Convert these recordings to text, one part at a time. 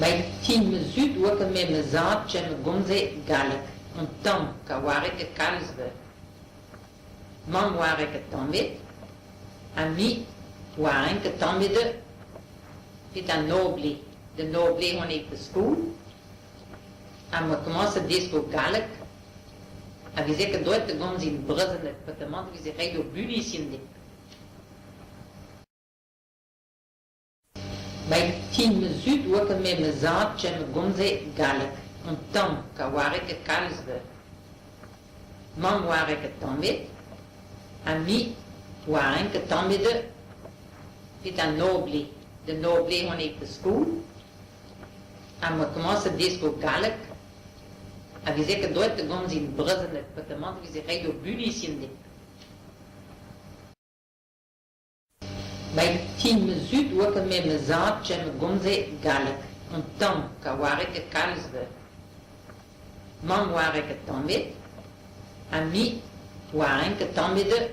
Ba ti ma zud 'oa ket 'met ma zad 'chen a gomze galleg, un tamm, ka 'oare ket kalz 'vel. Mamm 'oare ket tamm ebet ha me 'oaren ket tamm ebet evit an nobl eo. Da nobl eo on aet da skol ha 'moa komañset desko galleg ha 'veze ket droed da gomz en brezhoneg peotramant e veze ret ur bunision din. Ba ti ma zud 'oa ket 'met ma zad 'chen a gomze galleg, un tamm, ka 'oare ket kalz 'vel. Mamm 'oare ket tamm ebet ha me 'oaren ket tamm ebet evit an nobl eo. Da nobl eo on aet da skol ha 'moa komañset desko galleg ha 'veze ket droed da gomz en brezhoneg peotramant e veze ret ur bunision din. Ba ti ma zud 'oa ket 'met ma zad 'chen a gomze galleg, un tamm, ka 'oare ket kalz 'vel. Mamm 'oare ket tamm ebet ha me 'oaren ket tamm ebet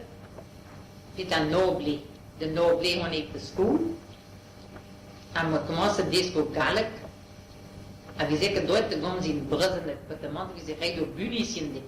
evit an nobl eo. Da nobl eo on aet da skol ha 'moa komañset desko galleg ha 'veze ket droed da gomz en brezhoneg peotramant e veze ret ur bunision din.